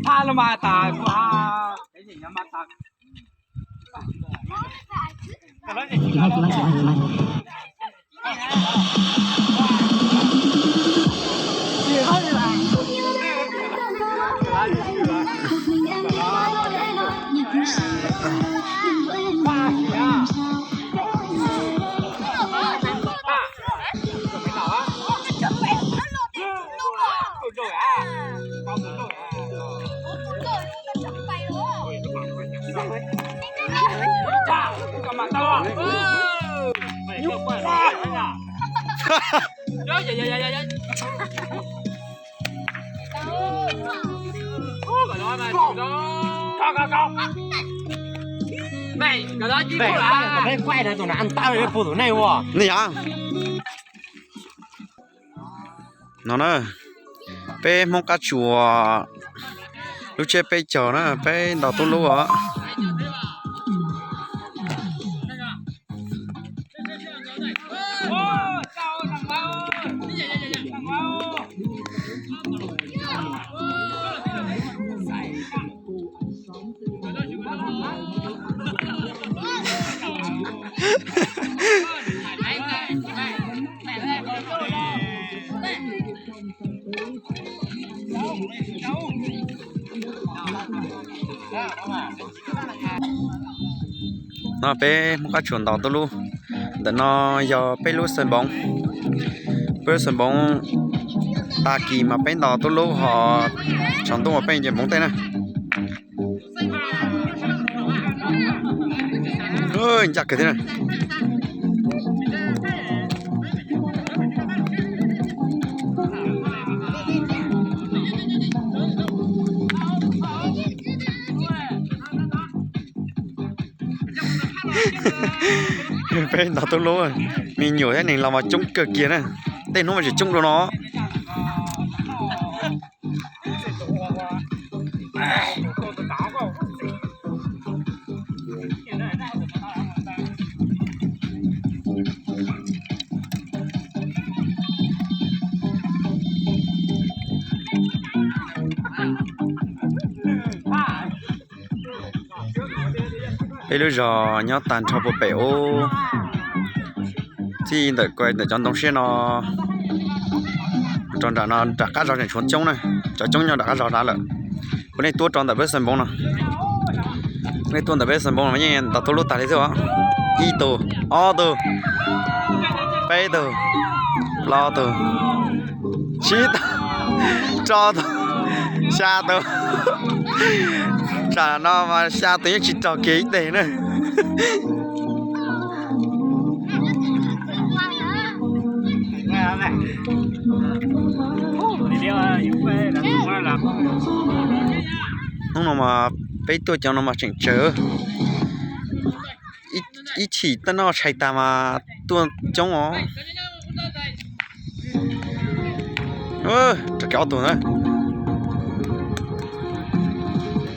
Tha li mas tas kuv ha, es nyob mas tas. Peb quaj rau tus no, an tau pub tus nej ua. Ni yom. No na, peb Hmoob Qab Tsuas lub tsiab peb caug na, peb ntaus tub lub os. No peb Hmoob Qab Tsuas ntaus tub lub. Ntawm no yog peb lub xeem npoov. Peb lub xeem npoov, tag kis mas peb ntaus tub lub ho tsaus ntuj mas peb nce npoov tej na. Ncaj kawg thiab na. Peb ntaus tub lub, me nyuam thiab neeg laus mas coob kawg kiag na. Tej hnub mas tseem coob dua no. Peb lub zos nyob tag nrho puag pem ub, txij ntawm ko ntawm cov ntoo siab no rau nram no nram qab zos tseem tshuav coob na. Cov coob nyob nram qab zos lawm. Kuv nej tuaj rau ntawm peb xeem npoov no, nej tuaj ntawm peb xeem npoov no yeej ntaus tub lub tag li xwb os. Ib tug, ob tug, peb tug, plaub tug, tsib tug, rau tug, xya tug. Tsam no mas xya tug yeej tsis raug kiag ib teg na. Hnub no mas peb tuaj cov no mas tseem tsawg. Ib chim tej no tshais tas mas tuaj coob os. Raug kiag ob tug na.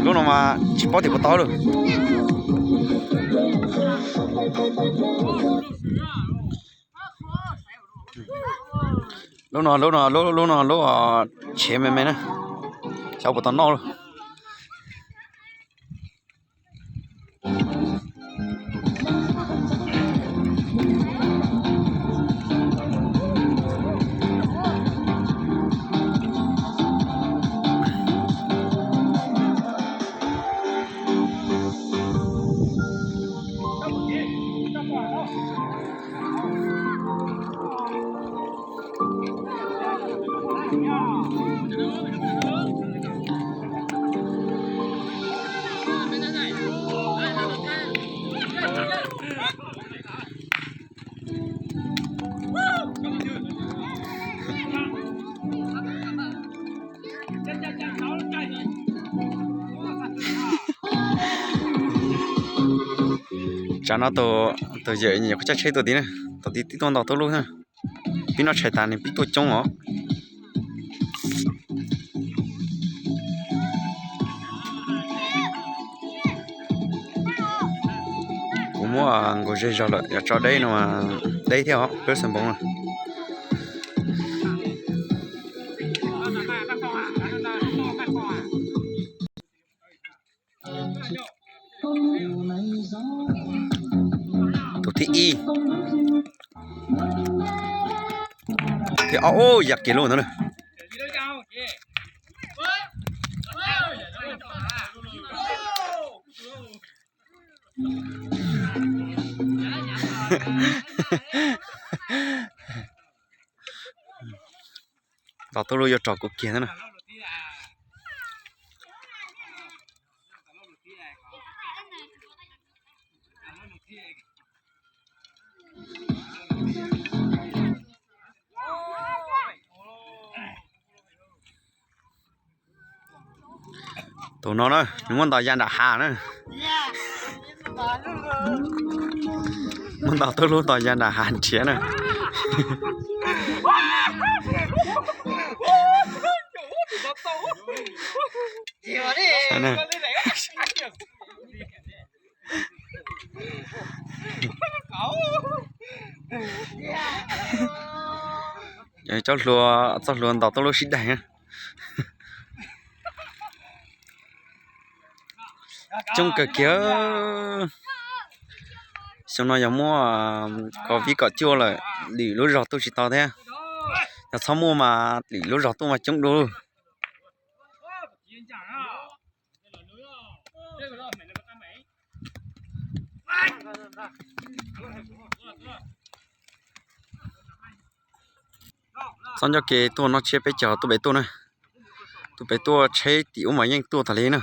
Lub no mas tsis paub tias puas tau lawm. Lub no, lub no, lub, lub no lub tshev me me na. Xyov puas tau noj lawm. Tsam no tus yawm nyuam qhuav caij tsheb tuaj tid na, tom tid tib tuaj ntaus tub lub na. Pib noj tshais tas nws pib tuaj coob os. Muab nkaus ze zog lawm, yog tso deb no mas deb thiab os, peb xeem Npoov no. Tus thib ib, thib ob, yam kiag lub ntawd na. Ntaus tuj lub yuav rog kuv kiag na. Tus no na, nws muab ntaus ya nram hav na. Muab ntaus tuj lub ntaus ya nram hav nrhiav na. Tsob hlua, txoj hlua ntaus tuj lub sib daig. Coob kawg kiag. Xyoo no yog muaj kom vib kom cuaj lawm, lwm lub zog tuj tsis tau thiab. Yog txhob muaj mas lwm lub zog tuj mas coob dua. Txhob nco kev tuaj noj tsiab peb caug tuaj pem tuaj na. Tuaj pem tuaj tsheb tim ub mas yeej tuaj tas li na.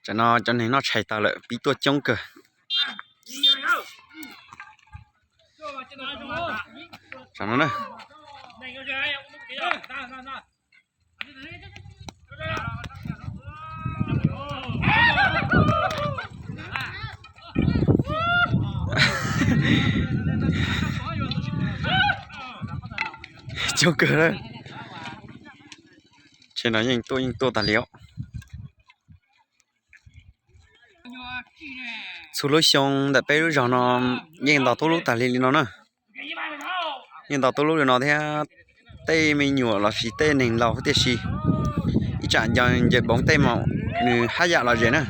Tsam no cov neeg noj tshais tas lawm pib tuaj coob kawg. Tsam no na. Coob kawg na. Tsheb no yeej tuaj yeej tuaj tas li os. Txhua lub xyoo ntawm peb lub zog no yeej ntaus tuj lub tas li li no na. Yeej ntaus tuj lub li no thiab, tej me nyuam los sis tej neeg laus tiam sis ib tsam ncaws ncaws npoov tej mas nws haj yam lom zem na.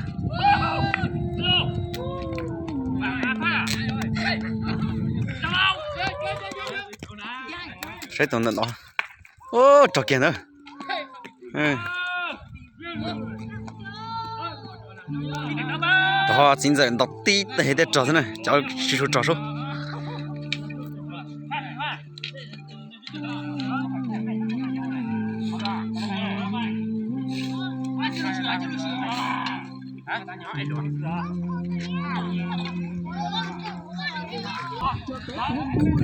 Saib tus ntawm no, rog kiag ntawd. Tov txiv ntxawm ntaus tib teg tej rog xwb na, cov tsis su rog sub.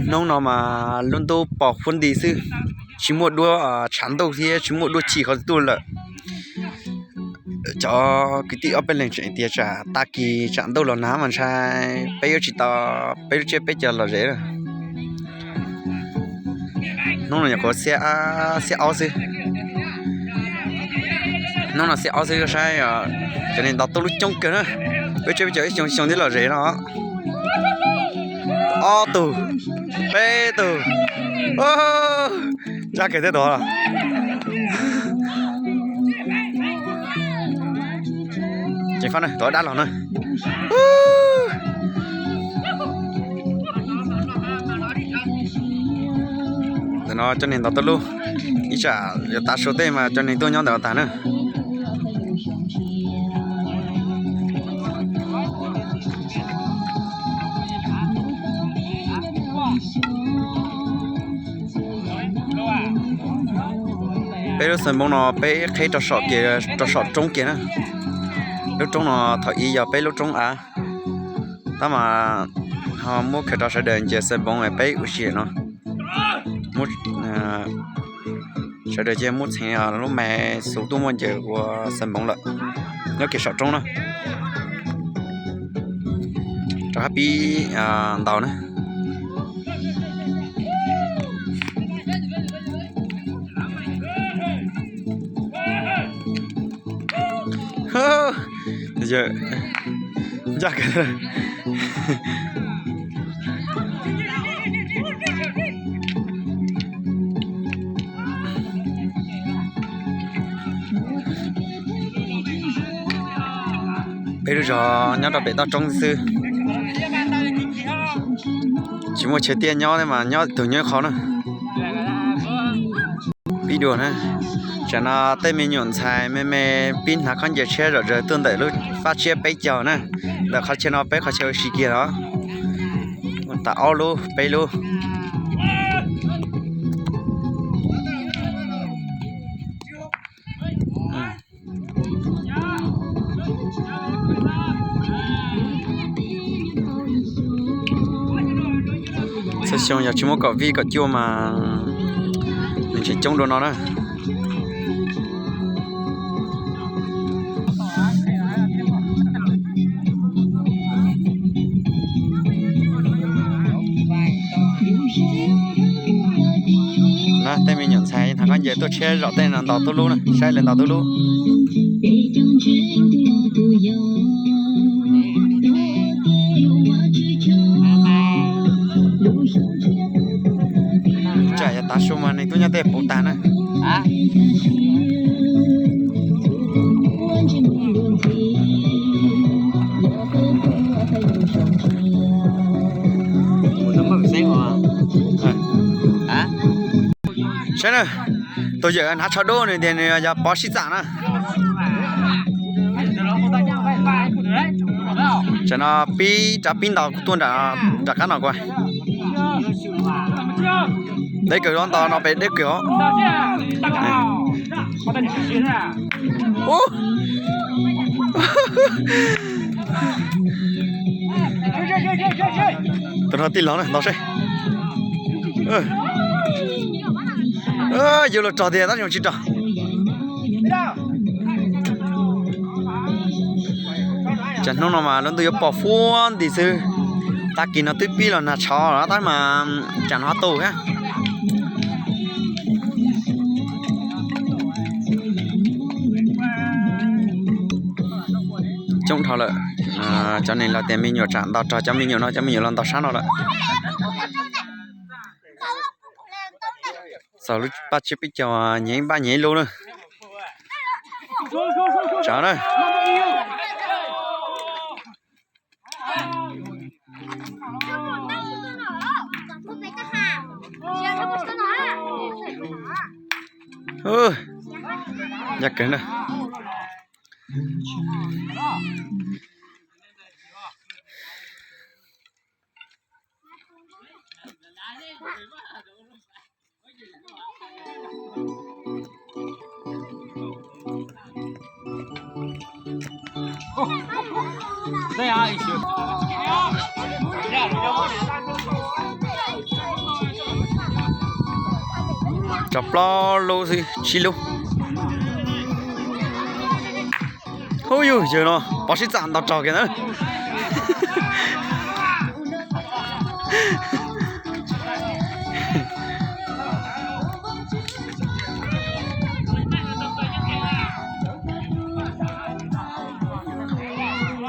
Hnub no mas lub ntuj pos huab nti xwb, tsis muaj duab tshav ntuj thiab tsis muaj duab tsim qhov twg tuaj lawm. Cov kwv tij ob peb leeg tseem tias tsam tag kis tsam ntuj los nag mas ntshai peb yuav tsis tau peb lub tsiab peb caug lom zem. Hnub no nyuam qhuav xiab, xiab ob xwb. Hnub no xiab ob xwb, saib cov neeg ntaus tuj lub coob kawg na. Peb tsiab peb caug ib xyoo xyoo thiab lom zem no. Ob tug, peb tug, ncaj kawg thiab tod. Ceev fab na, tov dab los na. Ntawm no cov neeg ntaus tuj lub, ib tsam yuav tav su tej mas cov neeg tuaj nyob ntawm no tag na. Peb lub xeem Npoov no peb qheb rau saum kiag, rau saum roob kiag na. Lub roob no thaum ub yog peb lub roob av, tab mas ho muab khaws rau sawv daws ncaws xeem Npoov peb ua si no. Sawv daws cia muab txheev lub me xus tuaj muaj ncaws ua xeem Npoov lawm. Nyob kiag saum roob na, rov qab pib ntaus na. Ncaj kawg. Peb lub zos nyob rau pem toj roob xwb, tsis muaj chaw tiaj nyob mas nyob tug nyob qhov na. Pib dua na, tsam no tej me nyuam ntxhais me me pib hnav khaub ncaws tshiab zom zaws tuaj ntawm lub fab tshiab peb caug na, ntawm qhov chaw no peb qhov chaw ua si kiag los, tas ob lub peb lub. Txhua xyoo yog tsis muaj kaum vij kaum cuaj mas nws tseem coob dua no na. Na tej me nyuam ntxhais hnav khaub ncaws tuaj tshiab zom tej no ntaus tub lub na, saib lawv ntaus tub lub. Tsam yog tav su mas neeg tuaj nyob tej puv tag na. Saib na, tus yawm hnav tsho dub nws tias nws yog Pov Sib Txam na. Tsam no pib rov pib ntaus kuv tuaj nram qab no kuv. Deb kawg los ntaus no pem deb kawg os. Tus no tij laug na ntaus seb. Yuav luag rog tiag tab sis tsis rog. Tsam hnub no mas lub ntuj yuav pom fuab nti xwb. Tag kis no twb pib los nag tshov los tab mas tsam no ho tu thiab. Coob dhau lawm. Cov neeg los tias me nyuam tsam ntaus rog cov me nyuam no, cov me nyuam los ntaus sab no lawm. Txog lub pab tsib peb caug nyiam ib npaj nyiam ib lub na. Tsam na. Ncaj kawg na. Tsov plaub lub xwb, tsib lub. Ub yug, yawg no Pov Sib Txam ntaus rog kiag na.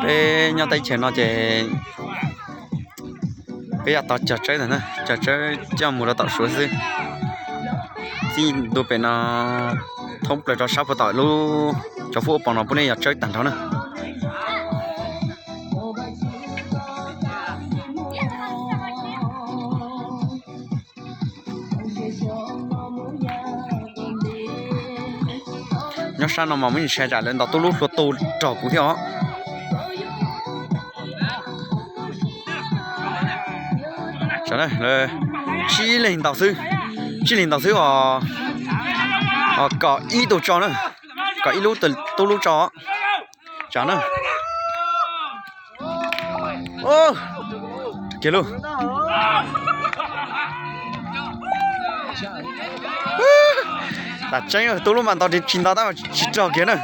Peb nyob teb chaws no ces peb yog tau cog tsawb ntag na, cog tsawb coj mus rau tom Suav xwb. Txij ntua pem no thoob plaws rau sab puag tom lub cov fub ua pov no puav leej yog tsawb tag nrho na. Nyob sab no mas muaj ntshai tsam lawv ntaus tub lub hlua tu rog kuv thiab os. Tsib leeg ntaus xwb, tsib leeg ntaus xwb os. Kom ib tug tso na, kom ib lub tub lub tso. Tsam na. Kiag lub. Tas tseeb tub lub mas ntaus tsis ntaus tab mas tsis rog kiag na.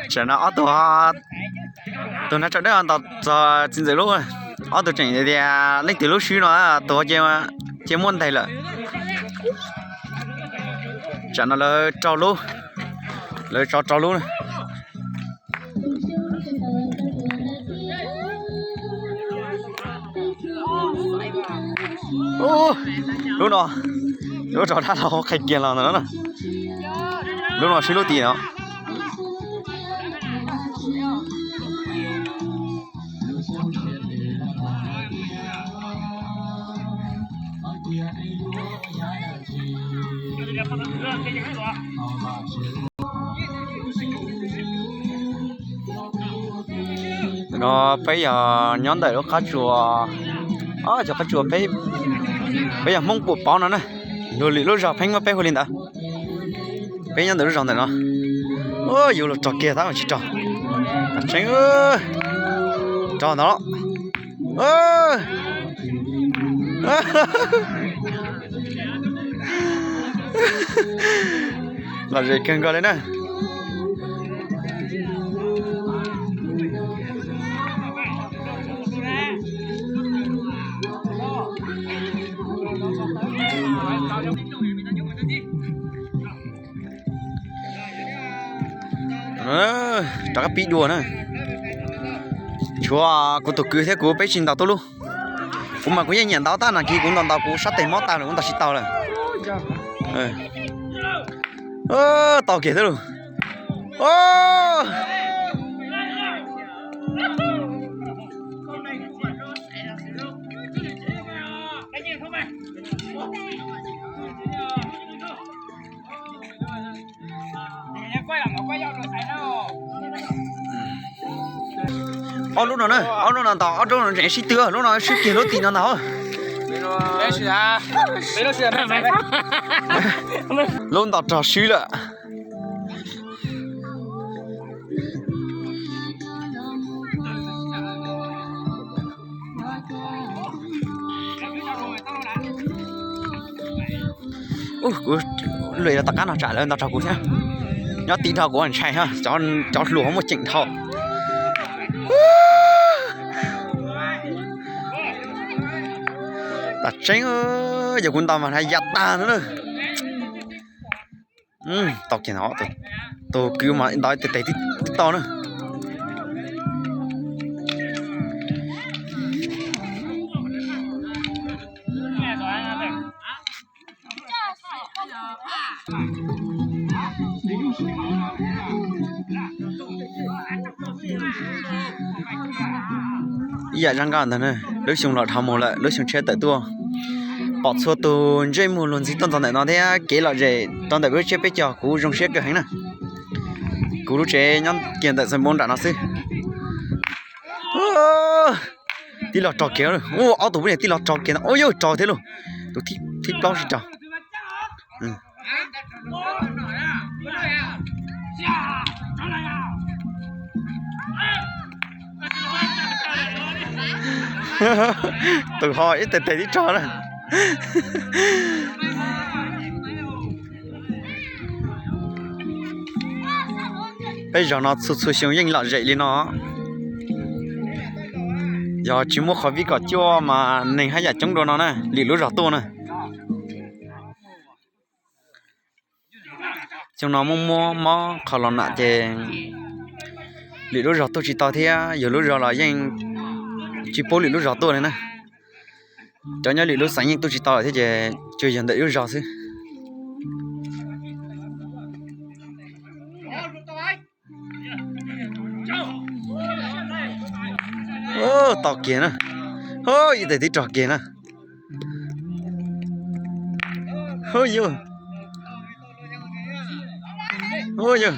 Tsam no ob tug Tus hnav tsho dawb ntaus txog txiv ntxawm lub, ob tug tseem tias leej twg lub swb no, tus cia muab ntes lawm. Tsam no lawv rau lub, lawv tso rau lub na. Lub no, lub rau dab laug qhia kiag los ntawd na. Lub no swb lub tim no. No peb yog nyob ntawm lub qab tsuas, cov qab tsuas peb, peb yog Hmoob Pum Pov no na. Luag lwm lub zog pheej muab peb hu li ntawd. Peb nyob ntawm lub zos ntawm no. Yus los rog kiag tab mas tsis rog. Tam tseeb, rog ntawd. Lom zem kawg nkaus li na. Rov qab pib dua na. Tshuav kuv tus kwv thiab kuv peb tsis ntaus tuaj lub. Kuv mas kuv yeej nyiam ntaus tab, nag kis kuv ntaus ntaus kuv sab tes mob tag lawm, kuv ntaus tsis tau lawm. Tau kiag thiab lauj. Ob lub no na, ob lub no ntaus, ob lub no tseem sib tw, lub no swb kiag lub tim no ntag. Lub ntaus rog swb lawm. Kuv lub tom qab no tsam lawv ntaus rog kuv thiab. Nyob tib dhau kuv ntshai, cov hluas muaj ceem dhau. Tam tseeb, yog kuv ntaus mas hnav yam tag no na. Tau kiag no, tus kwv mas ntaus tes tes tib tau na. Ib yam zaj nkauj ntag na, lub xyoo los dhau mus lawm, lub xyoo tshiab tawm tuaj. Pom txhua tus ntsej muag luag ntxhi tuaj ntxov ntawm no thiab kev lom zem rau ntawm peb tsiab peb cog kuv zoo siab kawg heev na. Kuv lub tsev nyob kiag ntawm xeev npoo nram no xwb. Tib los rog kiag, ua ob tug poj niam tib los rog kiag no, ua yuj rog thiab lauj. Tus thib plaub sib rog. Tus ho ib tes tes tib rog na. Peb zos no txhua txhua xyoo yeej lom zem li no. Yog tsis muaj qhov vij kom cuaj mas neeg haj yam coob dua no na, lwm lub zos tuaj na. Xyoo no muaj muaj mob qhov los nam ces lwm lub zos tuaj tsis tau thiab, yog lub zos los yeej tsis pub lwm lub zos tuaj li na. Cov nyob lwm lub xeev yeej tuaj tsis tau lawm thiab ces tsuas yog ntawm lub zos xwb. Tau kiag na. Ib tes tib rog kiag na. Hu yug, hu yug.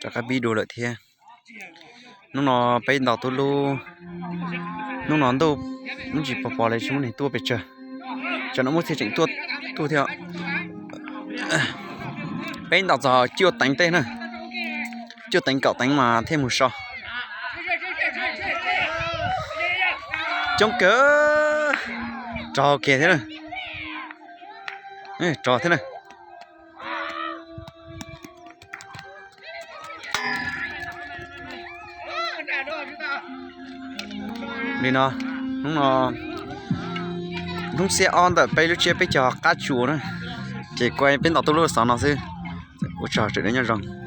Rov qab pib dua lawm thiab. Hnub no peb ntaus tuaj lub, hnub no ntuj, hnub tsis pos pos li tsis muaj neeg tuaj pes tsawg. Tsam no muaj txhia tseem tuaj tuaj thiab. Peb ntaus txog cuaj teev tej na, cuaj teev kaum teev mas thiaj mus so. Coob kawg, rog kiag thiab na. Tso thiab na. Li no, hnub no, hnub xiab ob ntawm peb lub tsiab peb caug qab tsuas na, ces kuv peb ntaus tuaj lub xov no xwb. Ua tsaug tseem nyob zoo.